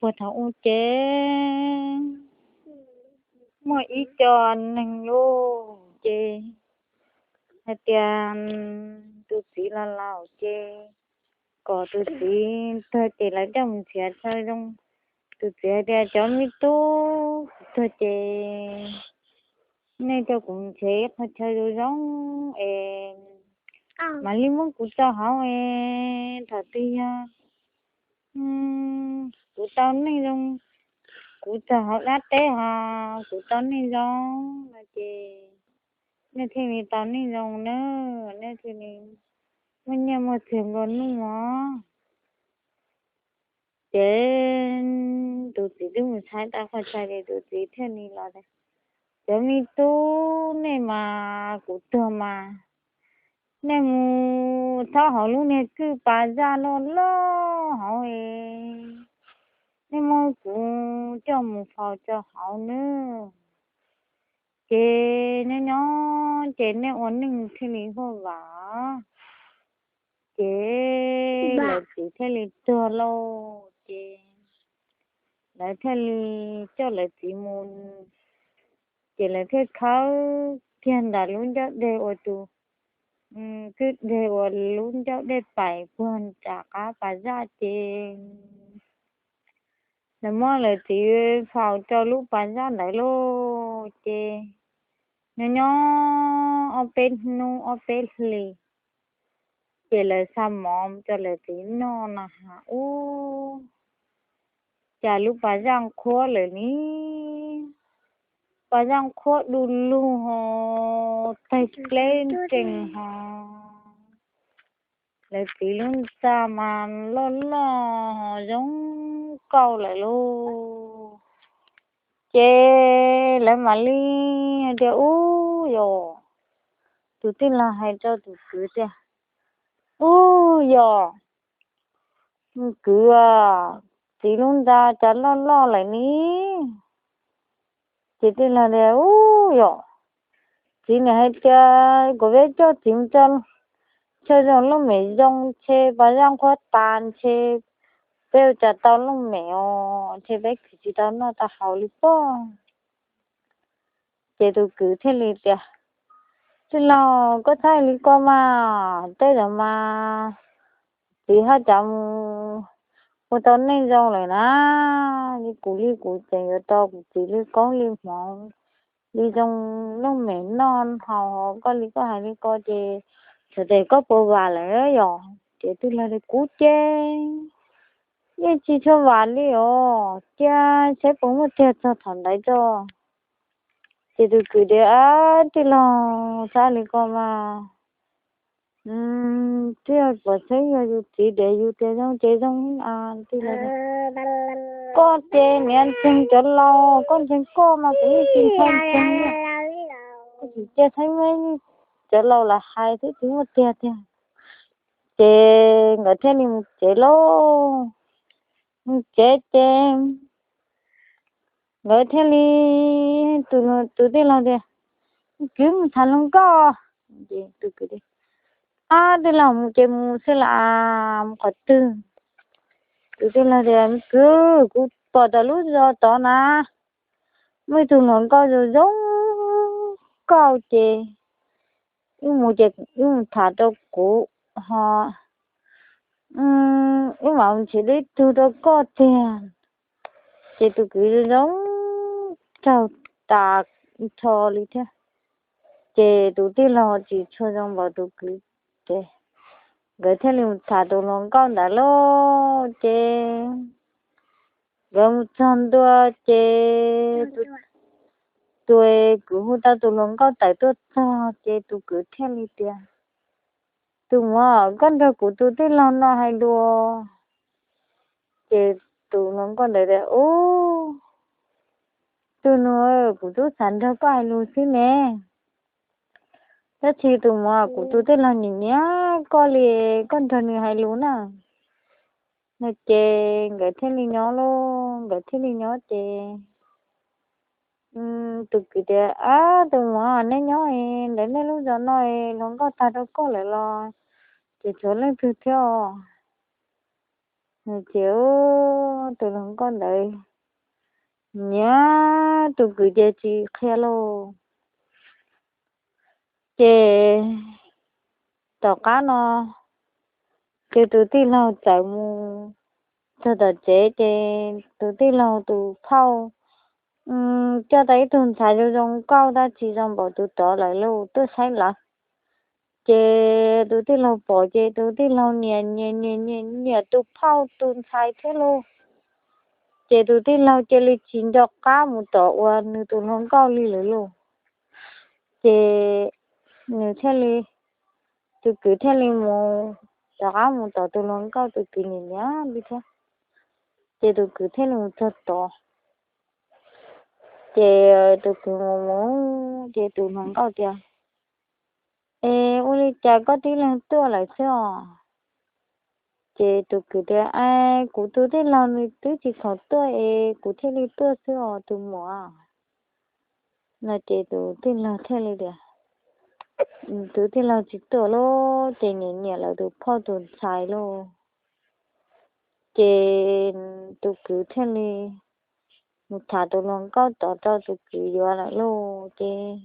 puag thaum ub ces muaj ib co neeg lauj, ces hais tias tus txiv los laus ces kom tus txiv tuag ces lawv coj mus nrhiav chaw zoo. Tus txiv hais tias, cov me tub, kuv tuag ces nej coj kuv mus nrhiav ib qho chaw zoo zoo es mam li muab kuv tso hauv es thaum twg yog kuv tau neej zoo, kuv txog hauv dab teb ho kuv tau neej zoo no ces nej thiaj li tau neej zoo na, nej thiaj li muaj nyiaj muaj txiag nplua nuj os. Ces tus txiv twb mus saib tau qhov chaw ces tus txiv thiaj li los tias, cov me tub, nej mas kuv tuag mas nej mus txhob hauv lub niag kwj pas zaj loj loj hauv es nej muab kuv coj mus faus rau hauv nawb. Ces nyob nyob ces nej ua neej thiaj li huaj vam. Ces lawv txiv thiaj li tuag lauj, ces lawv thiaj li coj lawv txiv mus, ces lawv thiaj khawb kiag ntawm lub ncauj dej uas tus kwj deg uas lub ncauj dej pais puag nram qab pas zaj ces lawv muab lawv txiv faus rau lub pas zaj ntawd lauj. Ces nyob nyob ob peb hnub ob peb hlis, ces lawv xa mov rau lawv txiv noj no has ub, cas lub pas zaj qhuav lawm ni. Pas zaj qhuav du lug ho tawg pleb nrees ho lawv txiv lub ntxa mas loj loj ho zoo nkauj lawm lauj. Ces lawv mam li hais tias, ub yos, tus tij laug hais rau tus kwv tias, ub yos, kwv, txiv lub ntxa cas loj loj lawm ni. Ces tij laug tias, ub yos, txiv niam hais tias kom peb coj txiv mus tso chaw zoo looj mem zoo, ntshe pas zaj qhuav tas ntshe peb ua cas tau looj mem os, ntshe peb khwv tsis tau noj tau haus li pob. Ces tus kwv thiaj li tias, tij laug, koj txhob hais li ko mas, tej zaum mas txiv haj tseem mus ua tau neej zoo lawm na. Li kuv li kuv tseem yuav tau kuv txiv li koob li hmoov li zoo looj mem noj haus, koj li koj hais li ko ces txhais tes koj puas vam lawm yos? Ces tij laug tias, kuv ces yeej tsis tshua vam li os, cia saib puas muaj tiag txog thaum ntawd tso. Ces tus kwv tias, tij laug, txhob li ko mas, twb yog pom txheb yog yus txiv tias yus tias zoo ces zoo. Tij laug, koj ces niaj ntseeg cov laus, koj ntseeg koj mas kuv yeej tsis ntshai ntseeg li. Koj tsis cia saib, cov laus lam hais twb tsis muaj tiag tiag. Ces nkawd thiaj li mus tsev lauj. Mus tsev ces nkawd thiaj li, tus tij laug tias, kwv, mus tham hluas nkauj. Tus kwv, ab, tij laug, mus ces mus xwb las, mus qhov twg? Tus tij laug tias, kwv, kuv pom tom lub zos tod na, muaj ib tug hluas nkauj zoo zoo nkauj ces wb mus ces wb mus tham rau kuv ho wb mam mus nrhiav ib tug rau koj tiag. Ces tus kwv zoo zoo nraug tas nrho li thiab. Ces tus tij laug tsis tshua zoo npaum tus kwv, ces nkawd thiaj li mus tham tus hluas nkauj ntawd lauj. Ces nkawd mus txog ntua ces tus kwv hu tau tus hluas nkauj tawm tuaj txog ces tus kwv thiaj li tias, tus muam, koj nrog kuv tus tij laug no hais lus. Ces tus hluas nkauj ntawd tias, ub, tus nus, kuv twb xav nrog koj hais lus xwb ne. Tab sis tus muam, kuv tus tij laug nyiam nyiam koj li, koj nrog nws hais lus na. No ces nkawd thiaj li nyob lauj, nkawd thiaj li nyob ces tus kwv tias, ab, tus muam, nej nyob ntawm nej lub zos no hluas nkauj tag rau koj lawm los? Ces tshuav leej twg thiab os? Ces tus hluas nkauj ntawd nyiam tus kwv ces tsis qhia lauj. Ces tom qab no ces tus tij laug txawm mus txog tom tsev ces tus tij laug tus phauj coj tau ib tug ntxhais zoo zoo nkauj tab sis zoo npaum tus tod lawm lauj, tuaj saib lawv. Ces tus tij laug pom ces tus tij laug nyiam nyiam nyiam nyiam nyiam tus phauj tus ntxhais thiab lauj. Ces tus tij laug cia li tsis nco qab mus tom uas nws tus hluas nkauj li lawm lauj. Ces nws thiaj li, tus kwv thiaj li mus, rov qab mus tom tus hluas nkauj, tus kwv nyiam nyiam li thiab. Ces tus kwv thiaj li mus txog tod. Ces tus kwv mus mus ces tus hluas nkauj tias, Es ua li cas koj tib leeg tuaj lawm xwb os? Ces tus kwv tias, Kuv tus tij laug nws twb tsis khoom tuaj es kuv thiaj li tuaj xwb os tus muam. No ces tus tij laug thiaj li tias, tus tij laug tsis tuaj lauj, ces nyiam nyiam lawv tus phauj tus ntxhais lauj. Ces tus kwv thiaj li mus tham tus hluas nkauj tod rau tus kwv yuav lawm lauj. Ces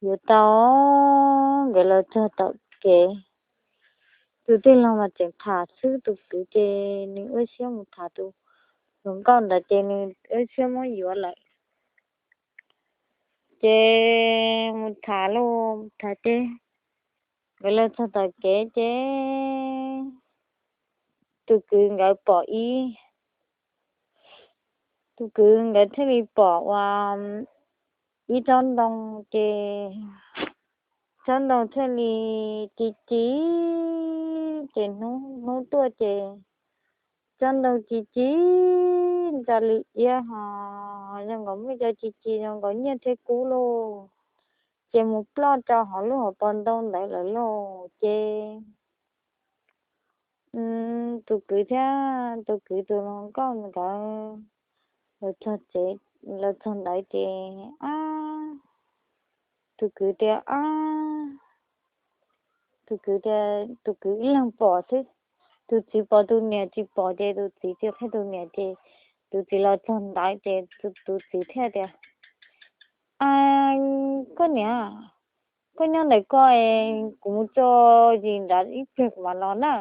yuav tau, nkawd los txog tom kev, tus tij laug mas tseem tham xwb tus kwv ces nws ua siab mus tham tus hluas nkauj ntawd ces nws ua siab muab yuav lawm. Ces mus tham lauj, tham ces nkawd los txog tom kev ces tus kwv nkawd pom ib, tus kwv nkawd thiaj li pom ua ib tsob ntoo ces tsob ntoo thiaj li ci ci, ces hnub hnub tuaj ces tsob ntoo ci ci ntsa li iab ho zoo nkaus muaj cov ci ci zoo nkaus nyiaj thiab kub lauj. Ces mus ploj rau hauv lub hauv paus ntoo ntawd lawm lauj. Ces tus kwv thiab tus kwv tus hluas nkauj nkawd los txog tsev, los txog ntawd ces, a, tus kwv tias, a, tus kwv tias tus kwv ib leeg pom xwb, tus txiv pom tus niam tsis pom ces tus txiv tsis qhia tus niam ces tus txiv los txog ntawd ces tus txiv thiaj tias, A, koj niam, koj nyob ntawm koj es kuv mus tso zis nrad ib pliag kuv mam los na.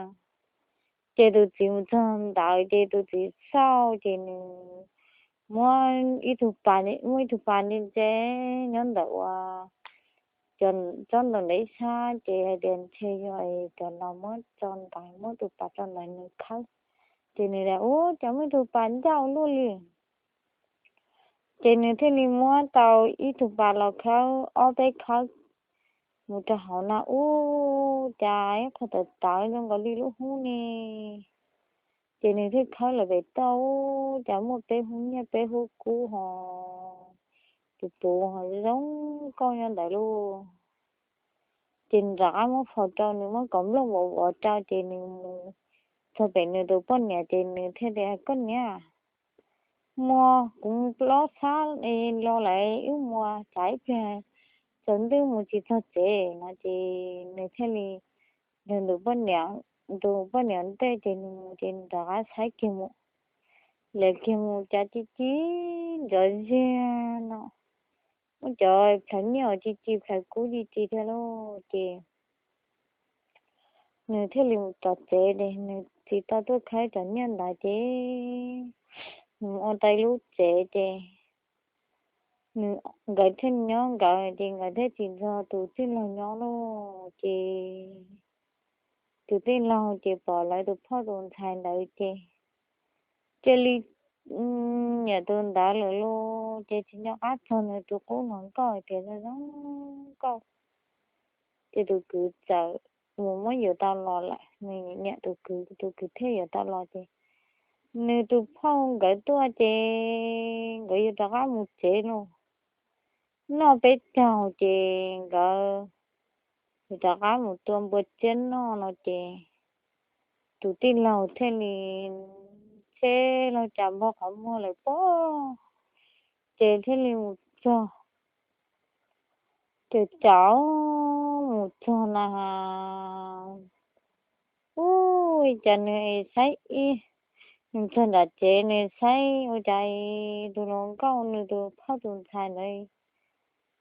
Ces tus txiv mus txog ntawd ces tus txiv xauj ces nws muab ib tug pas, muab ib tug pas ntse ntse nyob ntawm ua tsob ntoo ntawd ib sab ces hais tias ntshe yog cov no muab tso ntawd, muab tus pas tso ntawd nws khawb. Ces nws tias, Ub, cas muaj ib tug pas ncauj luaj li. Ces nws thiaj li muab tau ib tug pas los khawb ob peb khawb mus rau hauv na, ub, cas ib qho tawv tawv zoo nkaus li lub hub ne. Ces nws thiaj khawb lawm pem toj, ub, cas muaj peb hub nyiaj peb hub kub ho puv puv ho zoo nkauj nyob ntawd lauj. Ces nws rov qab muab faus rau, nws muab kom nplooj vov vov rau ces nws mus txog pem nws tus poj niam ces nws thiaj tias, Koj niam, muaj kuv plaub xab los lawm, wb mus tsam ib pliag tsaus ntuj mus tsis txog tsev no. Ces nws thiaj li nrog nws tus poj niam ntej ces nws mus ces nws rov qab saib kiag mus, lawv kiag mus cas ci ci ntxov ziag no, muab cov plhaws nyiaj uas ci ci plhaws kub ci ci thiab lauj. Ces nws thiaj li mus tom tsev ces nws tsis tau tuaj khawb cov nyiaj ntawd ces nws mus ua tau ib lub tsev ces nws, nkawd thiaj nyob nkawd ces nkawd thiaj tsis nrog tus tij laug nyob lauj. Ces tus tij laug ces pom lawv tus phauj tus ntxhais ntawd ces cia li nyiam tus ntawd lawm lauj. Ces tsis nco qab txog nws tus qub hluas nkauj tias zoo zoo nkauj. Ces tus kwv txawm mus muab yuav tau los lawm, nws nyiam tus kwv, tus kwv thiaj yuav tau los ces nws tus phauj nkawd tuaj ces nkawd yuav rov qab mus tsev lauj. Noj peb caug ces nkawd yuav rov qab mus tua npua tsiab noj no ces tus tij laug thiaj li, tsheb los cas npog qhov muag lawm pob, ces thiaj li mus txog, ces caum mus txog na has, ub, Ua cas nws saib ib, nws txog nram tsev nws saib ua cas tus hluas nkauj nws tus phauj tus ntxhais ntawd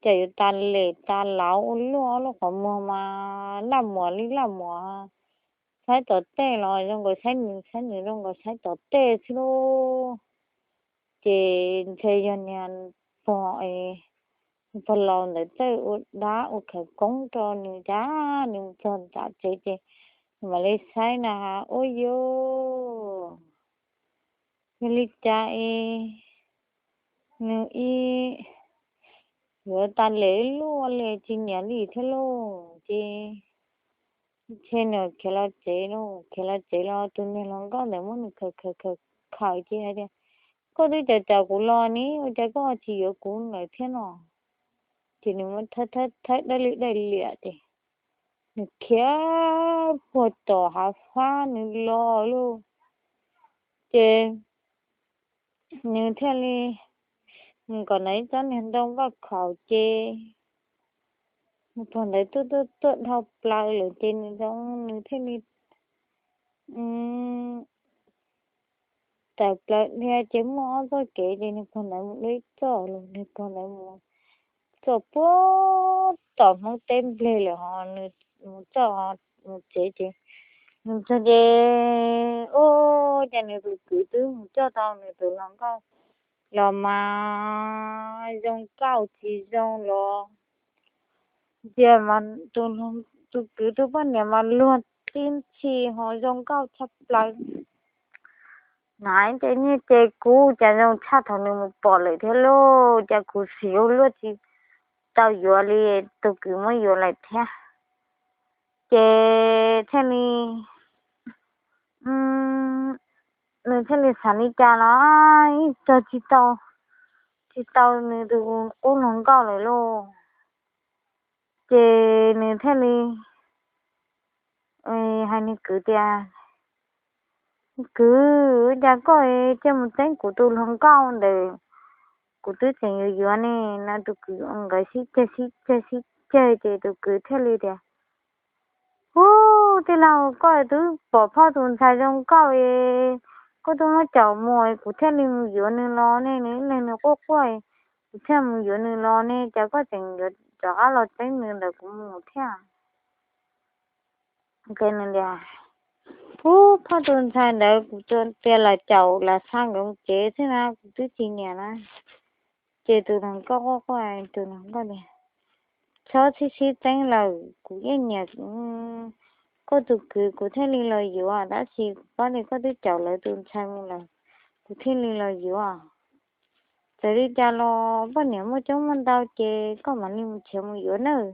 cas yuav tas lem tas lauv ua luaj, ob lub qhov muag mas laj muag li laj muag, saib tom tej los zoo nkaus saib nws, saib nws zoo nkaus saib tom tej xwb lauj. Ces ntshe yog niag pog, pog laus ntawd txawj ua dab ua khawv koob rau nws, cas nws mus txog nram tsev ces nws mam li saib na has, ua yog, yog li cas es nws ib yuav tas lem luaj li tsis nyiam li thiab lauj. Ces ntshe nws khiav los tsev lauj, khiav los tsev los tus niag hluas nkauj ntawd muab nws khaws khaws khaws khaws ces hais tias, koj twb caum caum kuv los ne, ua cas koj tsis yuav kuv lawm thiab no? Ces nws muab thawb thawb thawb dawj li dawj liam ces nws khiav puag tom hav fab nws los lauj. Ces nws thiaj li mus kom ntawm ib tsob niag ntoo vaj khaum ces nws pog ntawd tuaj tuaj tuaj dhau plaws lawm ces nws zoo nws thiaj li tawm plaws dhia ces muaj ob txoj kev ces nws pog ntawd mus dua ib txoj los nws pog ntawd mus txoj puag tom Hmoob teb npleg lawm ho nws mus txoj mus tsev ces nws txog ces ua cas nws tus kwv twb mus coj tau nws tus hluas nkauj los mas zoo nkauj tsis zoo los ntsia tus kwv tus poj niam mas luag tib ntxhi ho zoo nkauj tshaj plaws. Naiv ces nyiaj ces kub cas zoo tshaj thaum nws mus pom lawm thiab lauj, cas khuv xim ua luaj tsis tau yuav li, tus kwv muab yuav lawm thiab. Ces thiaj li, nws thiaj li xav li cas los ib txog tsis tau, tsis tau nws tus qub hluas nkauj lawm lauj. Ces nws thiaj li hais nws kwv tias, kwv, cas koj cia mus txeeb kuv tus hluas nkauj ntawd, kuv twb tseem yuav yuav ne no. Tus kwv nkawd sib ceg sib ceg sib ceg ces tus kwv thiaj li tias, ub, tij laug, koj twb pom phauj tus ntxhais zoo nkauj es koj twb muab caum mus es kuv thiaj li mus yuav nws los ne, nws ib leeg nws quaj quaj, kuv thiaj mus yuav nws los ne, cas koj tseem yuav rov qab los txeeb nws ntawm kuv mus thiab. Ub, phauj tus ntxhais ntawd kuv tias lam caum lam xa nkawd mus tsev xwb na, kuv twb tsis nyiam na. Ces tus hluas nkauj quaj quaj, tus hluas nkauj tias, txhob sib sib txeeb lawm, kuv yeej nyiam koj tus kwv, kuv thiaj li los yuav, tab sis kuv paub tias koj twb caum lawv tus ntxhais mus lawm, kuv thiaj li los yuav. Txawm li cas los poj niam muaj coob muaj ntau ces koj mam li mus nrhiav mus yuav nawb.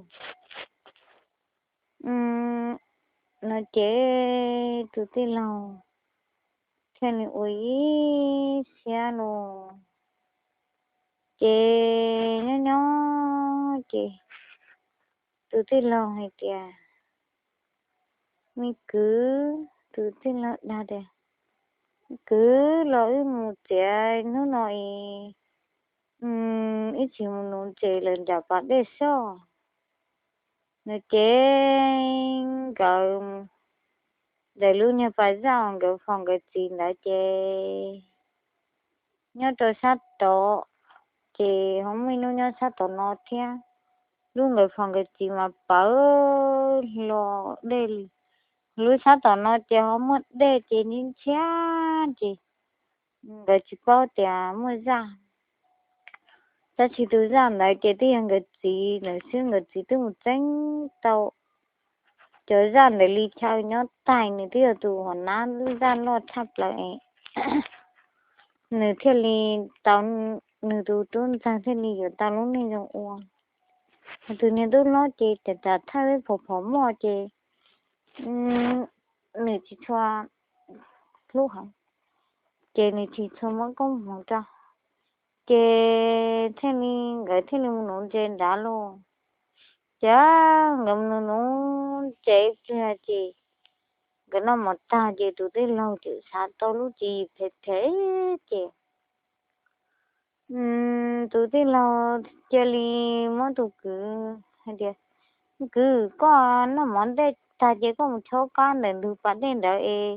No ces tus tij laug thiaj li ua ib siab los, ces nyob nyob ces tus tij laug hais tias, me kwv, tus tij laug dag tias, kwv, los wb mus txiav hnub no es wb tsis mus nuv ntses lawm nram pas dej soj. No ces nkawd ntawm lub niag pas zaj uas nkawd faus nkawd txiv ntawd ces nyob rau sab tod, ces ho muaj ib lub nyob sab tom no thiab. Lub nkawd faus nkawd txiv mas pawv hlo dej li. Lub sab tom no ces ho muaj dej ces ntshiab ntshiab ces nkawd tsis paub tias muaj zaj. Tab sis tus zaj ntawd ces twb yog nkawd txiv ntawd xwb, nkawd txiv twb mus txeeb tau cov zaj ntawd li chaw nyob taig, nws twb yog tus hua nab zaj loj tshaj plaws es nws thiaj li tau, nws tus tub ntxawg thiaj li yuav tau lub neej zoo ua. Tus niag tub hlob ces tam tam thawj phom phom moj ces nws tsis tshua hlub heev, ces nws tsis tshua muab koob hmoov rau. Ces thiaj li nkawd thiaj li mus nuv ntses nrad lauj. Ces nkawd mus nuv ntses ib pliag ces nkawd noj mov tag ces tus tij laug txawm xav tau lub tswv yim phem phem ces tus tij laug cia li muab tus kwv hais tias, Kwv, koj noj mov ntej tag ces koj mus chob kab ntawm ntug pas dej ntawd es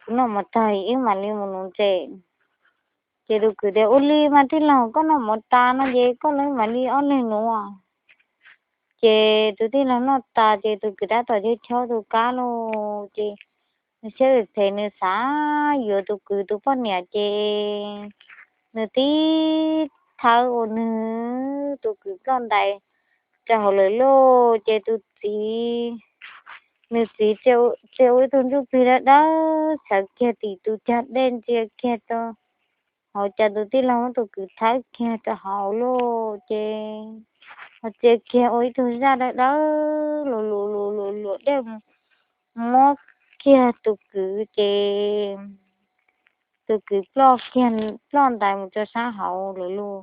kuv noj mov tag wb mam li mus nuv ntses. Ces tus kwv tias, Ua li mas tij laug, koj noj mov tas no ces koj lawv mam li ob leeg nuv. Ces tus tij laug noj tas ces tus kwv tab tom chob chob tus kab lauj, ces nws siab phem phem, nws xav yuav tus kwv tus poj niam ces nws tib thawb uas nws tus kwv ploj ntais rau hauv lawm lauj. Ces tus txiv, nws txiv txia ua ib tug ntsuj plig dawb dawb, sawv kiag tim tus cag dej ntsia kiag rau hauv, cas tus tij laug muab tus kwv thawb kiag rau hauv lauj. Ces ho txia kiag ua ib tug zaj dawb dawb luam luam luam luam dej mus muab kiag tus kwv ces tus kwv ploj kiag, ploj ntais mus rau sab hauv lawm lauj.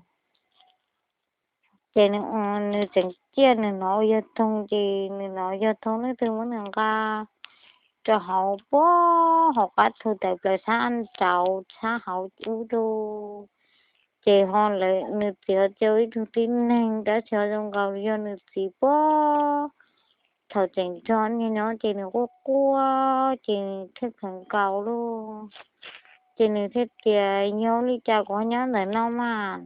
Ces nws tseem ciaj nws hnov ua yog toog, ces nws hnov yog toog leej twg muab nws nqa rau hauv puag hauv qab thu tawm plaws sab nraud sab hauv ub lauj. Ces ho lawv, nws txiv ho txia ua ib tug tib neeg, tab sis ho zoo nkaus yog nws txiv puag thaum tseem nrog niag nyob ces nws quaj quaj ces nws thiaj khaws nkaus lauj. Ces nws thiaj tias, Yog li cas kuv ho nyob ntawm no mas?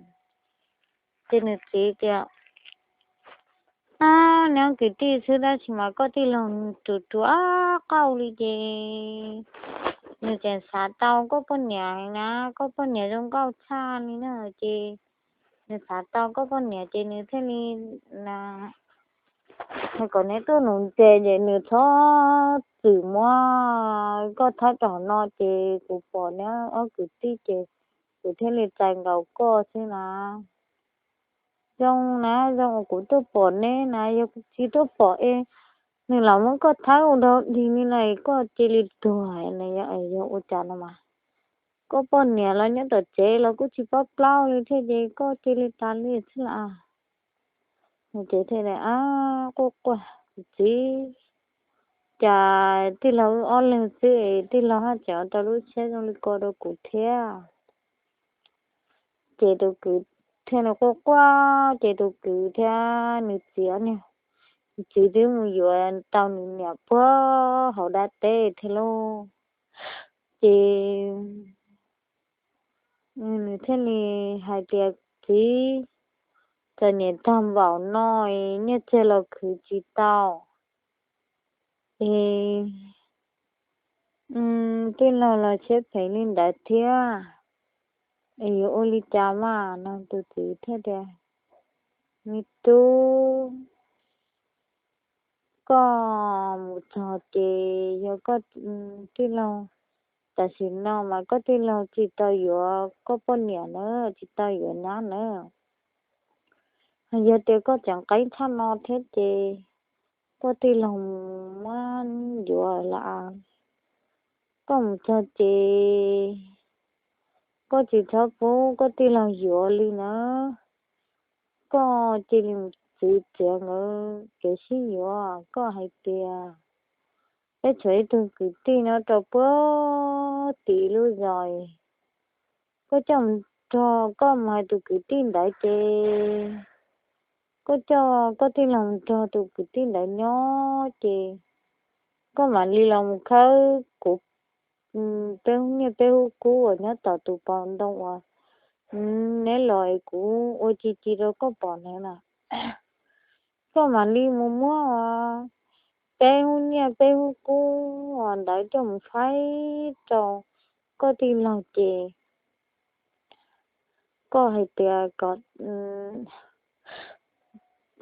Ces nws txiv tias, Ab, nyob kwv tij xwb tab sis mas koj tij laug ruam ruam qauj li ces nws tseem xav tau koj poj niam na, koj poj niam zoo nkauj tshaj li na. Ces nws xav tau koj poj niam ces nws thiaj li kom neb tuaj nuv ntses ces nws txhob txwm muab koj thawb rau hauv no ces kuv pom neb ob kwv tij ces kuv thiaj li txais nkaus koj xwb na. Zoo na, zoo uas kuv tuaj pom neb na, yog kuv tsis tuaj pom es nws los muab koj thawb ua dog dig li no koj cia li tuag na, yog ua cas no mas. Koj poj niam los nyob tom tsev los kuj tsis paub plaub li thiab ces koj cia li tas li xwb las. Ces thiaj li, Ab, quaj quaj, kuv txiv, cas tij laug wb ob leeg xwb es tij laug haj tseem ua rau lub siab zoo li ko rau kuv thiab. Ces tus kwv thiaj li quaj quaj ces tus kwv thiab nws txiv, nws txiv twb mus yuav tau nws niam puag hauv dab teb thiab lauj. Ces nws thiaj li hais tias, Txiv, txom nyem tag npaum no, nyiaj txiag los khwv tsis tau es tij laug los siab phem li ntawd thiab, es yuav ua li cas mas? No tus txiv thiaj tias, Me tub, koj mus txog ces yog koj tij laug, tam sim no mas koj tij laug tsis tau yuav koj poj niam na, tsis tau yuav nyab na. Yog tias koj tseem qeeb tshaj no thiab ces koj tij laug muab yuav lawm. Koj mus txog ces koj tsis txhob pub koj tij laug yuav li na. Koj cia li mus txwv txiav nkawd kev sib yuav. Koj hais tias peb tshuav ib tug kwv tij nyob rau puag tim lub zos, koj coj mus nrog, koj mus hais tus kwv tij ntawd ces koj coj koj tij laug mus nrog tus kwv tij ntawd nyob ces koj mam li los mus khawb kuv peb hub nyiaj peb hub kub uas nyob tom tus paus ntoo uas neb los es kuv ua ci ci rau koj pom ntawd na. Koj mam li mus muab peb hub nyiaj peb hub kub ntawd coj mus faib rau koj tij laug ces koj hais tias kom,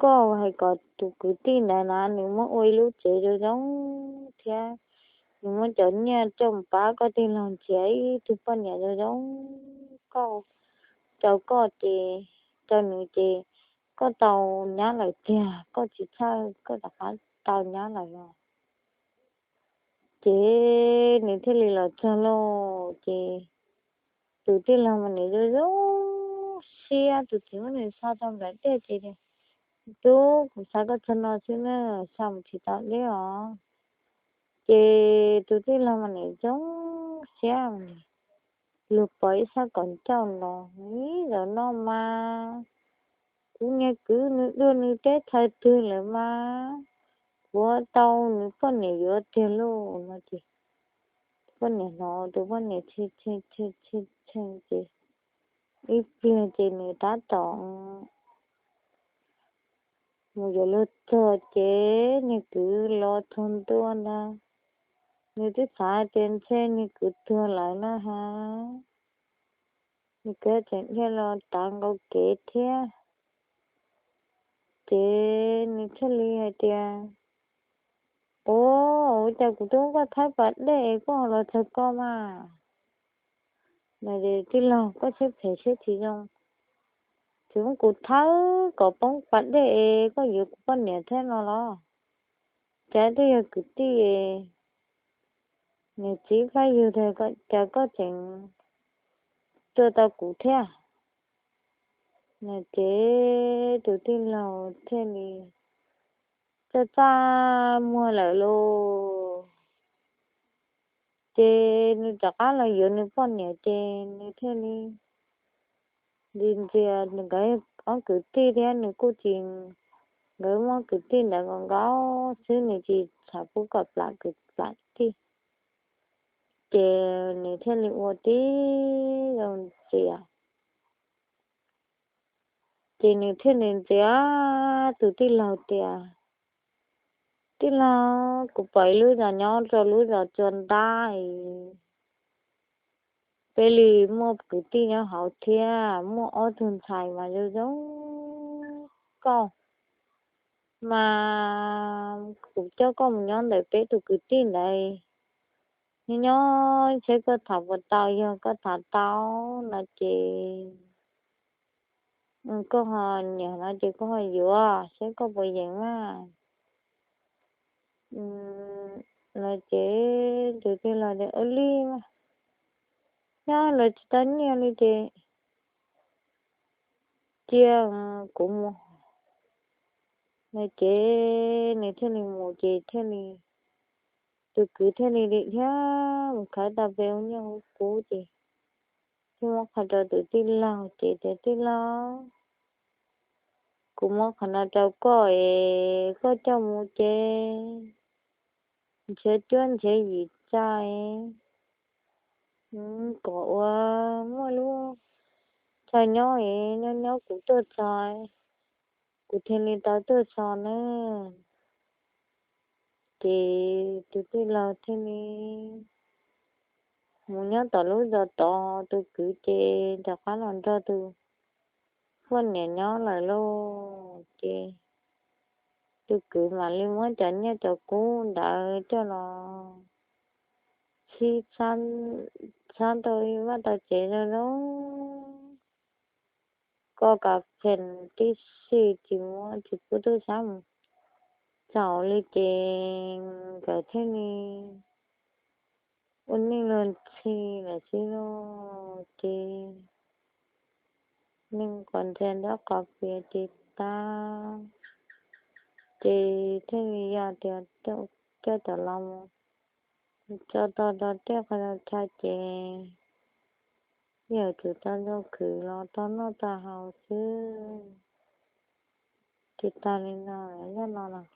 koj hais kom tus kwv tij ntawd na nws muab ua ib lub tsev zoo zoo thiab nws muab cov nyiaj coj mus pab koj tij laug nrhiav ib tug poj niam zoo zoo, koj, rau koj ces, rau nws ces koj tau nyab lawm tiag, koj tsis txhawj koj rov qab tau nyab lawm los. Ces nws thiaj li los txog lauj ces tus tij laug mas nws zoo zoo siab, tus txiv muab nws xa rau nram tiaj ces tias, Tub, kuv xa koj txog no xwb na, xa mus tsis tau deb os. Ces tus tij laug mas nws zoo siab, luag pom ib sab kom ncauj los, Ib zaug no mas kuv niag kwv nws dua nws teb chaws twg lawm mas yuav tau nws poj niam yuav tiag lauj no ces tus poj niam hnov, tus poj niam tshee tshee tshee tshee ces ib pliag ces nws tab tom mus yuav luag txog ces nws kwv los txog ntua ntag. Nws twb xav hais tias ntshe nws kwv tuag lawm no ha, nws kwv tseem dhia los tav nqaus kev thiab. Ces nws thiaj li hais tias, Ua, ua cas kuv twb muab koj thawb pas dej es koj ho los txog ko mas? Tij laug, koj siab phem siab tsis zoo, tsis muab kuv thawb kom poob pas dej es koj yuav kuv poj niam thiab no los? Cas twb yog kwv tij, nws txiv plab yug tiag, cas koj tseem tua tau kuv thiab? Ces tus tij laug thiaj li txaj txaj muag lawm lauj. Ces nws rov qab los yuav nws poj niam ces nws thiaj li ntxias ntxias nkawd ob kwv tij thiab nws kuj tsis, nkawd muab kwv tij ntawd nkaus nkaus xwb, nws tsis txhob pub kom plam kwv plam tij. Ces nws thiaj li ua tib zoo ntxias. Ces nws thiaj li ntxias tus tij laug tias, Tij laug, kuv pom ib lub zos nyob rau lub zos tsua ntab es peb li muaj kwv tij nyob hauv thiab, muaj ob tug ntxhais mas zoo zoo nkauj, mas kuv coj koj mus nyob ntawm peb tus kwv tij ntawd, nyob nyob seb koj tham puas tau, yog koj tham tau no ces koj ho nyiam no ces koj ho yuav, seb koj puas yeem mas. No ces tus tij laug tias, Ua li mas, nyob los tsis tau nyiaj li ces cia kuv mus. No ces nws thiaj li mus ces thiaj li, tus kwv thiaj li dim thiab mus khawb tau peb hub nyiaj hub kub ces thiaj muab qhov rau tus tij laug ces tias, Tij laug, kuv muab qhov no rau koj es koj coj mus ces nrhiav cuab nrhiav yim tso es kom ua muaj lub chaw nyob es nyob nyob kuv tuaj txog, kuv thiaj li tau tuaj txog nawb. Ces tus tij laug thiaj li mus nyob tom lub zos tod, tus kwv ces rov qab los nrog tus poj niam nyob lawm lauj. Ces tus kwv mam li muab cov nyiaj cov kub ntawd coj los sib txhab tau vaj tau tsev zoo zoo, koj kav phees tib si, tsis muab tsis pub tub sab mus txog li ces nkawd thiaj li ua neej luag ntxhi lawm xwb lauj. Ces neeg qhov ntxhias nrab qhov pias ces tag, ces thiaj li yog tias coj cov los mus tso tau rau tej qhov chaw ces yawm txwv tau zoo khwv los tau noj tau haus xwb. Ces tag li no, zaj no los